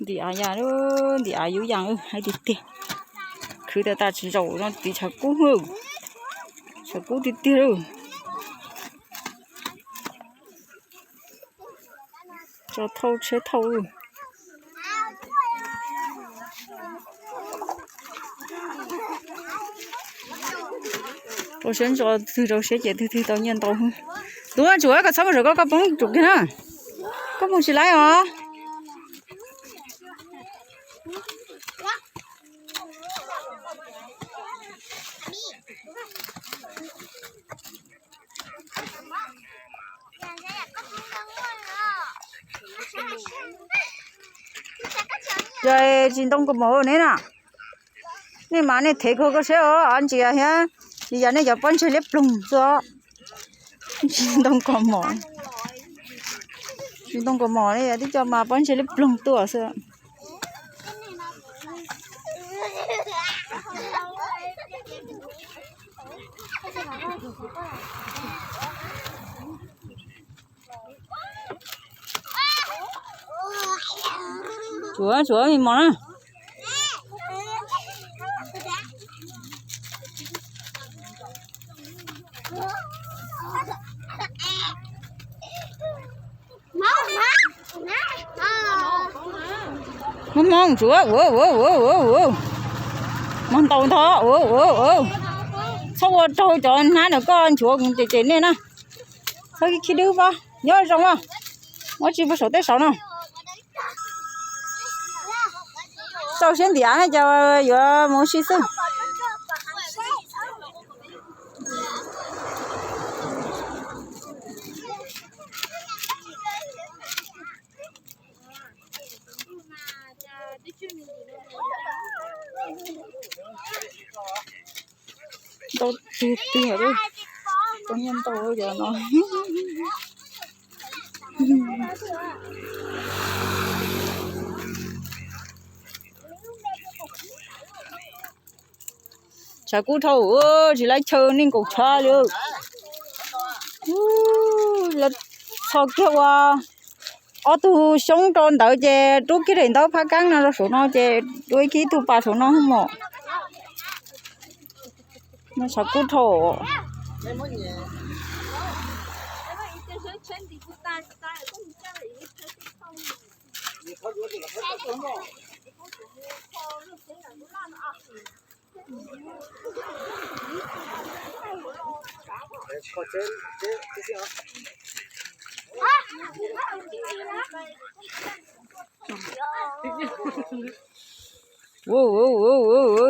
Ntim av ya, ntim av yuv ya, haib tiag tiag. Khwv tas tas tsis zaum no tiv tshav kub, tshav kub tiag tiag lawm. Tso thauj tsheb thauj. Rau siab ntso twg rau siab ces twg twg tau nyiaj ntau. Tub Tsum, koj txhob mus zaum koj, koj poob tsum kiag na. Koj mus tsis laib os. Yog tsis ntoo kaus mom neb na, nej mas nej thev kawg koj saib os, ntsia thiab, yam nej cov pob ntseg liab ploog xwb os. Tsis ntoo kaus mom, tsis ntoo kaus mom li, tib co mas pob ntseg liab ploog tuaj xwb. Tshuav, tshuav me mos na. Muab hmoo tshuav, ua ua ua ua ua, muab ntaus ntho, ua ua ua. Txhob ua raug cov hnab ntawm koj nchuav ces ces nej na. Txhob khib dwb pab, nyob zoo os. Muab tsis pub saum tej saud no. Txaus siab ntiav ne, ces yuav mus ua si xwb. Ntau tiag tiag, tau nyiaj ntau cov no. Tshav kub dhau, tsis laib chaw, nej nkaum tshav li. Lawv txhos kiag ua ob tug xyoob rau ntawd ces rub kiag daim ntaub phab kab no rau saum no ces ua ib khib tug pas saum no mos. No tshav kub dhau.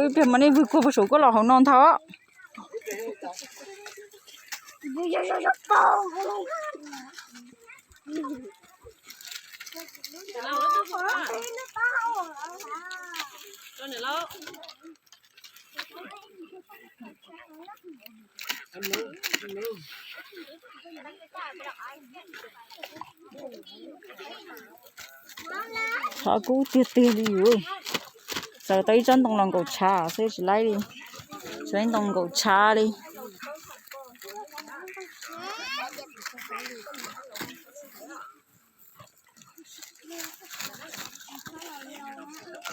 Ib pliag mas nej vwg kuag puag saum koj los hauv no ntag. Tshav kub tiag tiag li. Txawm tau ib tsob ntoo los nkaum tshav xwb tsis laib li. Txawm ib ntoo nkaum tshav li.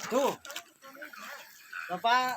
Tus, los pab